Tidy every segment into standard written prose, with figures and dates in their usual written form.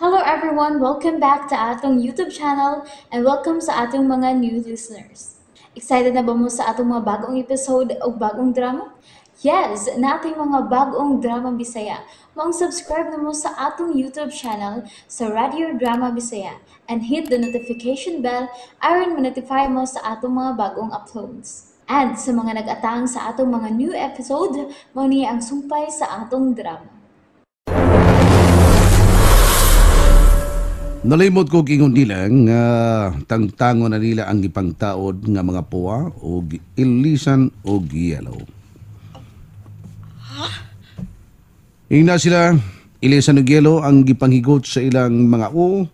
Hello everyone! Welcome back to atong YouTube channel and welcome sa atong mga new listeners. Excited na ba mo sa atong mga bagong episode o bagong drama? Yes! Nating mga bagong drama Bisaya. Maong subscribe na mo sa atong YouTube channel sa Radio Drama Bisaya and hit the notification bell aron ma-notify mo sa atong mga bagong uploads. And sa mga nag-atang sa atong mga new episode, mao ni ang sumpay sa atong drama. Nalimot ko ingon nila nga tangtango na nila ang gipangtaod nga mga puwa og ilisan og yellow. Ha? Ingna sila ilisan og yellow ang gipanghigot sa ilang mga o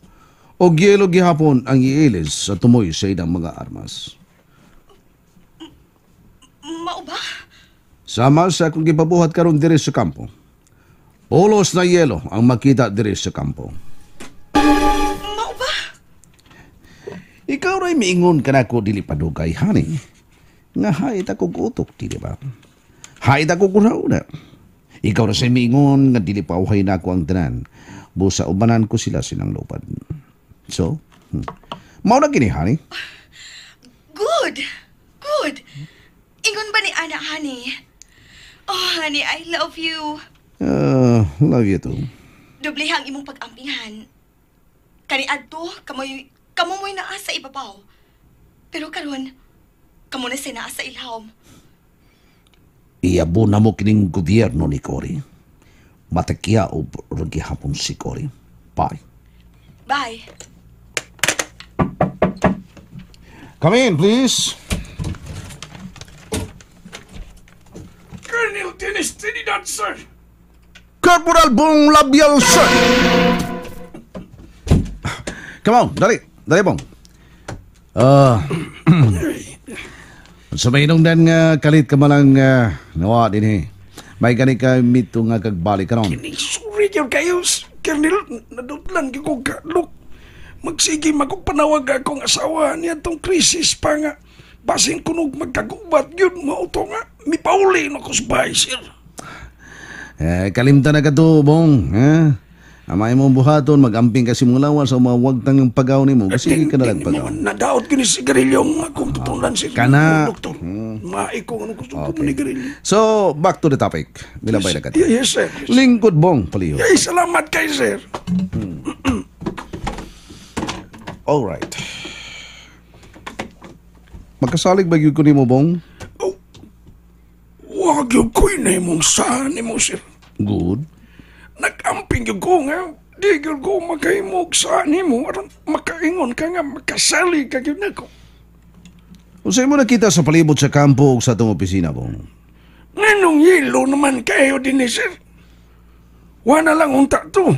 og yellow gihapon ang iilis sa tumoy sa ilang mga armas. Mao ba? Sama sa akong gipabuhat karon diri sa kampo. Pulos na yelo ang makita diri sa kampo. Mao ba? Ikaw ra'y miingon ka na ko dili padugay, honey. Nga hait ako gutok, dili ba? Hait ako kunauna. Ikaw ra say miingon nga dili pauhay na ako ang tanan. Busa ubanan ko sila silang lupad. So, mao na kini, honey. Good! Good! Ingon ba ni Ana, honey? Oh, honey, I love you. Love you too. Dublihang imong pag-ampinghan. Kani adto, kamo mo'y naa sa ibabaw. Pero karon, kamo na say naa sa ilawom. Iabo na mo kining gobyerno ni Cory. Matakya o ragihapon si Cory. Bye. Bye. Come in, please. Colonel Dennis Trinidad, sir. Corporal Bong Labial, sir. Come on, dali. Dali, Bong. Sa may inong nga kalit ka malang nawa din eh. May gani ka mito nga kagbalik ka ron. Sorry yun kayo, Colonel. Nadutlan ko ka. Look, magsige magpanawag akong asawa niya tong krisis pa nga. Basin kunog magkagubat yun, mauto nga. Mipauli na ko sa bahay, sir. Eh, kalimta na ka to, Bong. Eh? Amay mong buhaton, mag-amping kasi mong lawas o mawagtang ng pagaw ni mo. Kasi ka na lang pagaw. Nadaot ko ni sigarilyo ang akong tutunan, sir. Kana. Doktor, maiko anong gusto ko ni garilyo. So, back to the topic. Milabay na ka. Yes, sir. Yes. Lingkod, Bong, paliyo. Yes, salamat kay sir. All right. Magkasalig ba yun ko ni mo, Bong? Oh, wag yun ko'y na imong saan ni mo, sir. Good. Nag-amping yun ko nga. Di yun ko makahimog saan ni mo. Aron makaingon ka nga, makasalig ka yun ako. Unsay mo nakita sa palibot sa kampo o sa itong opisina, Bong? Nganong yelo naman kayo din eh, sir. Wala lang unta to.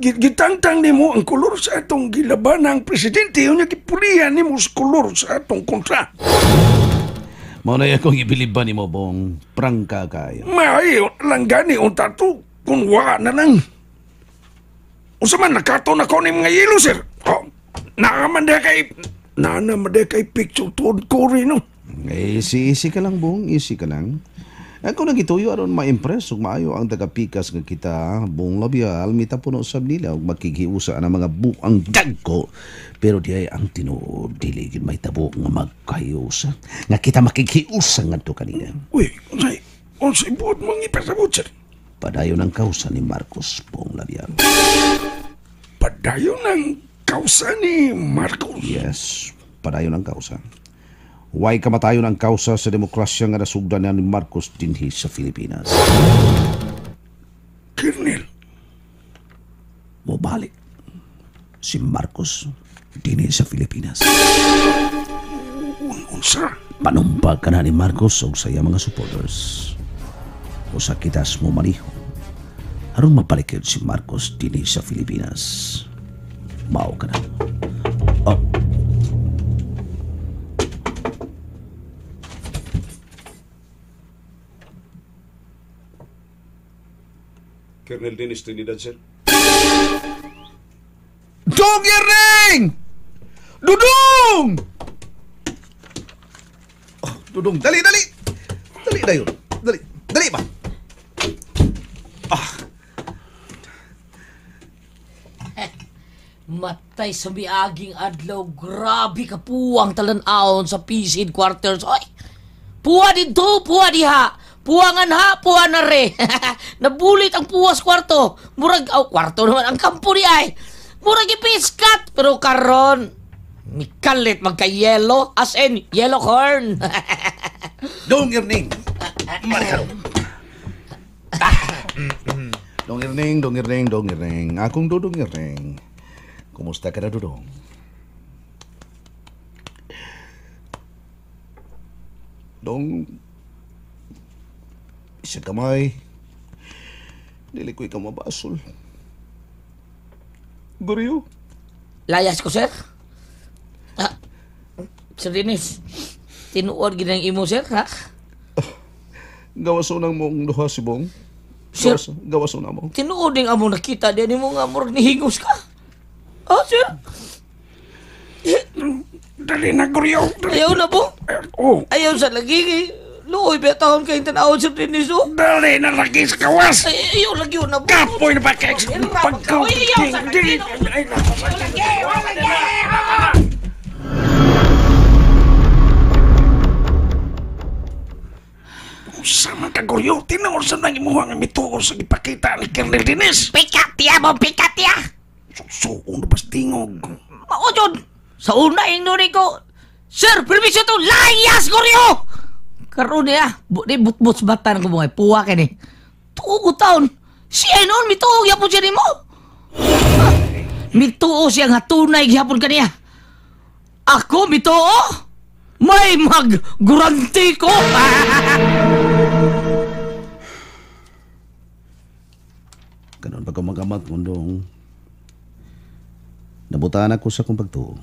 Gitangtang ni mo ang kolor sa atong gilaban ng presidente. Yun yung gipulihan ni mo sa kolor sa atong kontra. Mao na akong ibiliban ni mo, Bong. Prangka kayo. Maayo lang gani unta to. Kung wala na lang. Unsa man nakato na ko ni mga yelo, sir. Oh, naaman kay picture tuod ko rin, no? Eh, easy ka lang, Bong. Easy ka lang. Ako nagituyo aron ma-impress ug maayo ang tagapikas nga kita, Bong Labial, mitapuno sab nila ug makighiusa ang mga buang dagko. Pero di ay ang tinuod dili gid may tabo nga magkahiusa. Nga kita makighiusa ngadto kanina. Uy, unsay buot mong ipasabot, sir? Padayon ang kausa ni Marcos, Bong Labial. Padayon ang kausa ni Marcos? Yes, padayon ang kausa. Way kamatayon ang kausa sa demokrasya nga nasugdan na ni Marcos dinhi sa Pilipinas. Colonel, mobalik si Marcos dinhi sa Pilipinas. Unsa? Panumpag ka na ni Marcos og sa iyang mga supporters. Usa kitas mo maniho aron mapalikod si Marcos dinhi sa Pilipinas. Mao ka na. Oh. Colonel Dennis Trinidad, sir. Dong Yerning! Dudong! Oh, Dudong, dali, dali! Dali na yun. Dali, dali ba? Ah. Matay sa miaging adlaw, grabe ka puwang talan-awon sa PC headquarters. Oy! Puwa dito, puwa diha. Puwangan ha, puwa na re. Nabulit ang puwas kwarto. Murag, oh, kwarto naman, ang kampo ni ay. Murag ipiskat. Pero karon, mikalit magka-yellow, as in, yellow corn. Dong Erning! Marikaro! Dong Erning, Dong Erning, Dong Erning. Akong Dudong Erning. Kumusta ka na, Dudong? Dong, isa kamay. Dili ko ikaw mabasol. Guryo. Layas ko, sir. Ah, Sir Dennis, tinuod ginang imo, sir, ha? Gawaso nang mong duha si Bong. Sir, Gawaso na mo. Tinuod ding among nakita din mo nga murag nihingos ka. Oh, sir. Dali na, Guryo. Ayaw na po. Oh. Ayaw sa lagi. Luoy, betahon kayong tanawon, Sir Dennis, oh. Dali na lagi sa kawas. Ay, ayaw lagi na po. Kapoy na ba kayo? Pagkaw. Ayaw sa lagi. Sama ka, Guryo. Tinuod sa nang imuha nga mituo sa ipakita ni Colonel Dennis. Pikat tiya mo, pikat tiya. Susuon na bas tingog. Mao jud. Sa una ing nuri ko, sir, permiso to, layas, Guryo! Karon niya, di butbut sa bata ng kumuhay, puwa ka ni. Tuo taon, siya noon, mituo gyapon siya nimo. Mituo siya nga tunay gyapon kaniya. Ako, mituo? May magguranti ko! Kanon pa ko magamat mundong. Nabutaan ako sa akong pagtuo.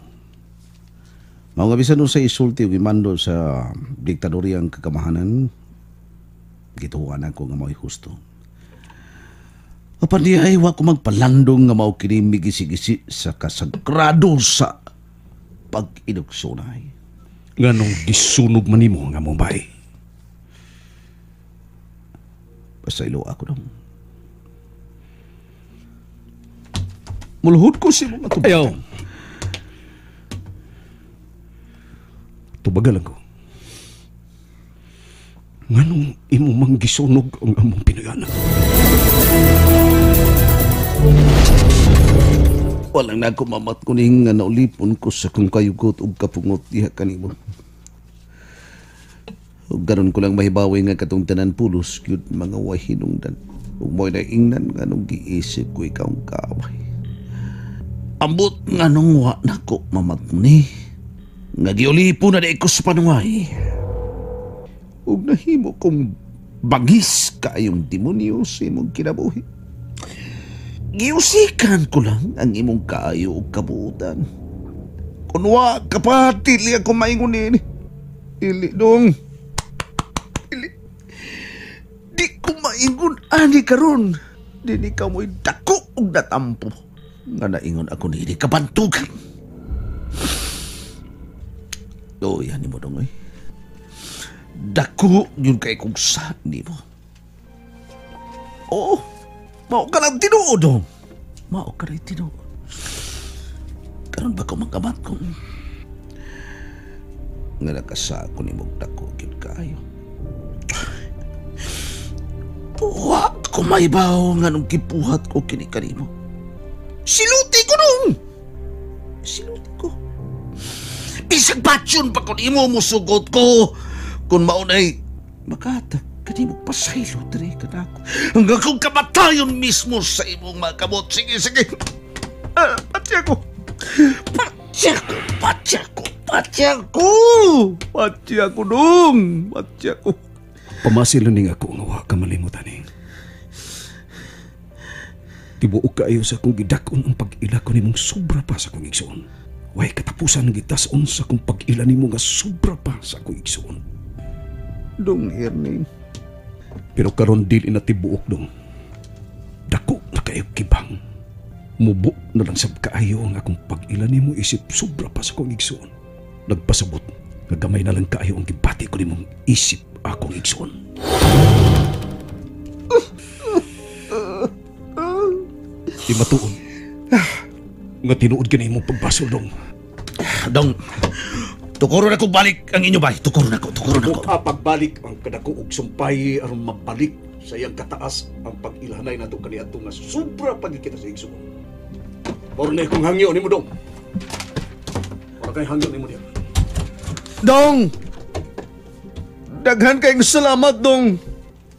Mao nga bisan sa isulti ug imando sa diktadoryang kakamahanan, gituan ako nga mao'y husto. Apan di ay wa ko magpalandong nga mao kini migisi-gisi sa kasagrado sa pag-inuksunay. Nganong gisunog man nimo nga Mumbai? Basta ilo ako dong. Muluhod ko si mga tubagan. Ayaw. Tubagal lang ko. Nganong imo mang gisunog ang among Pinoyanan? Walang na ako mamat kuning nga naulipon ko sa kong kayugot ug kapungot diha kanimo. Ug garon ko lang mahibawi nga katong tanan pulos gyud mga wahinungdan. Ug mo'y naingnan nga nung giisip ko ikaw ang kaaway. Ambot nga nung wa nako mamat ni. Nga giulipon na di ko sa panuway. Ug nahimo kong bagis kaayong demonyo sa imong kinabuhi. Giusikan ko lang ang imong kaayo ug kabuutan. Kun wa ka pa, dili ako maingon niini. Dili dong. Dili. Di ko maingon ani karon. Dili ka mo'y dako ug natampo. Nga naingon ako niini kabantugan. Doyan nimo dong oy. Dako yun kay kong sa nimo. Oo. Mao ka lang tinuod dong. Mao ka lang tinuod. Karon ba ko magamat kung nga nakasako ni mong dako gyud kaayo. Wa ko maibaw nga nung gibuhat ko kini kanimo. Siluti ko nung! Siluti ko. Bisag batyon pa kun imo musugot ko. Kung maunay, makatag kanimo pasaylo diri kanako. Hanggang kung kamatayon mismo sa imong mga kamot. Sige, sige. Pati ako. Pati ako, pati ako, pati ako. Pati ako dong. Pati ako. Pamasilaning ako nga wa ka malimutan eh. Tibuok kaayo sa akong gidakon ang pag-ila ko nimong sobra pa sa akong igsoon. Way katapusan gitason sa akong pag-ila nimo nga sobra pa sa akong igsoon. Dong Erning. Pero karon dili na tibuok dong. Dako na kayo kibang. Mubo na lang sab kaayo ang akong pag-ila nimo isip sobra pa sa akong igsoon. Nagpasabot nga gamay na lang kaayo ang gibati ko nimong isip akong igsoon. Di matuon. Nga tinuod gani imong pagbasol dong. Dong, tukuro na ko balik ang inyo bay. Tukuro na ko, tukuro na ko. Mukha pagbalik ang kadako og sumpay aron mabalik sa iyang kataas ang pag-ilhanay nato kaniadto nga sobra pagikita sa igsoon. Mao na akong hangyo nimo dong. Mao kay hangyo nimo diha. Dong! Daghan kayong salamat, Dong.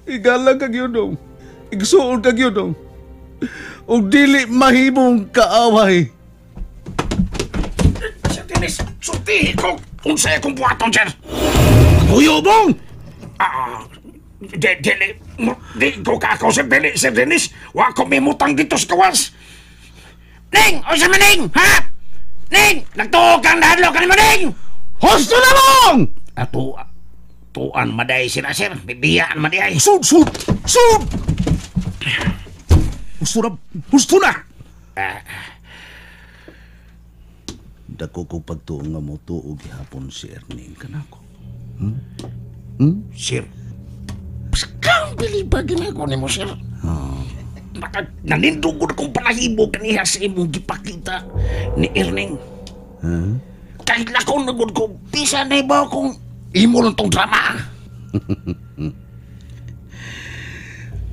Igalang ka gyud, Dong. Igsuon ka gyud, Dong. Ug dili mahimong kaaway. Sir Dennis, sultihi ko unsay akong buhaton, sir. Kuyo, Bong! Ah, di, dili, di ko kaakaw, Sir Dennis, Sir Dennis. Wa ko mimutang dito sa kawas. Ning! Unsa man, Ning? Ha? Ning! Nagtuo kang nahadlok kanimo, Ning! Husto na, Bong! Ato, tuan maday sila, sir. Bibiyaan maday. Sud, sud, sud! Husto na, husto na! Dako ko pagtuo nga mo tuo gihapon si Erning kanako. Sir, kang bili ba ginagawa nimo, sir? Baka nanindugod akong balahibo kaniya sa imong gipakita ni Erning. Kahit lakaw na gud ko, bisa na iba kung imo lang tong drama.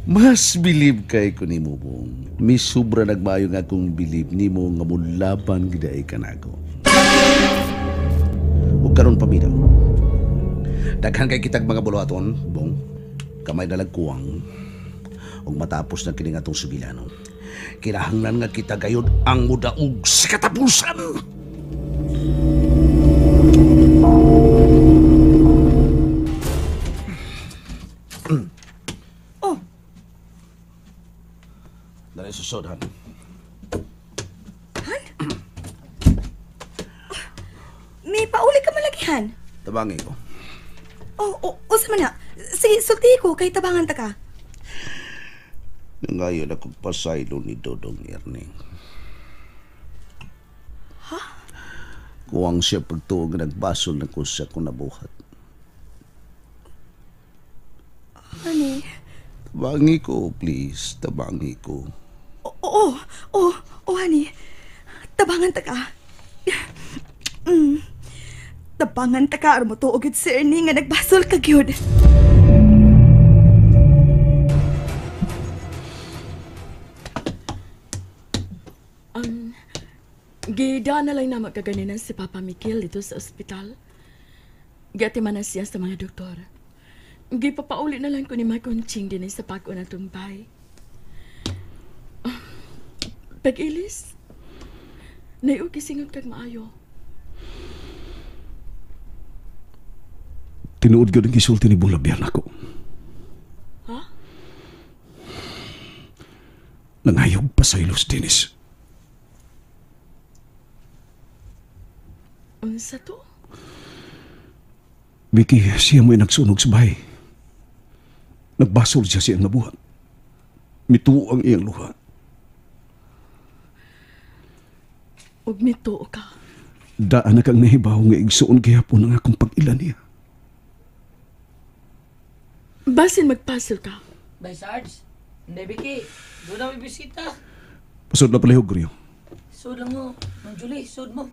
Mas bilib kay ko nimo, Bong. Mis sobra nagmayo nga akong bilib nimo nga mulaban giday kanako. Ug karon paminaw. Daghan kay kitag mga buluhaton, Bong. Kamay na kuwang. Ug matapos na kini nga atong subilano. Kinahanglan nga kita gayud ang mudaog sa katapusan. Oh. Dali susod, Han. May pauli ka malagihan. Tabangi ko. Oh, usa man na. Sige, sulti ko kay tabangan ta ka. Nangayon akong pasaylo ni Dodong Erning. Ha? Kuwang siya pagtuo nga nagbasol na ko sa akong nabuhat. Honey. Tabangi ko, please. Tabangi ko. Oo, oh, honey. Tabangan ta ka. Tabangan ta ka aron motuo gyud si Ernie nga nagbasol ka gyud. Gida na lang na magkaganinan si Papa Mikil dito sa ospital. Giatiman na siya sa mga doktor. Gipapauli na lang ko ni Makunching din sa pag-una tumbay. Pag-ilis, naiugisingot kag maayo. Tinuod gyud ang gisulti ni Bong Labian ako. Ha? Nangayog pa sa ilos, Dennis. Unsa to? Vicky, siya mo'y nagsunog sa bahay. Nagbasol siya siyang nabuhat. Mituo ang iyang luha. Ug mituo ka. Daan na kang nahibaw nga igsuon gihapon ang akong pag-ila niya. Basin magpasol ka. Bay Sarge, hindi Vicky, doon na may bisita. Pasod na palihog, Rio. Sud lang mo, Ma'am Julie, sud mo.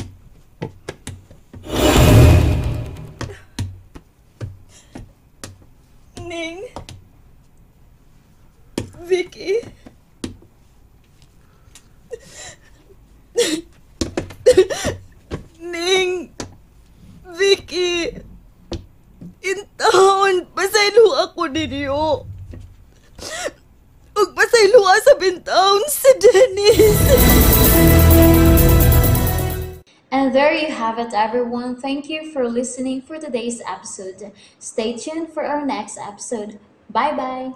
Ning. Vicky. Ning. Vicky. Intawon, pasaylo ako ninyo. Ug pasaylo sa bintawon si Dennis. And there you have it, everyone. Thank you for listening for today's episode. Stay tuned for our next episode. Bye-bye.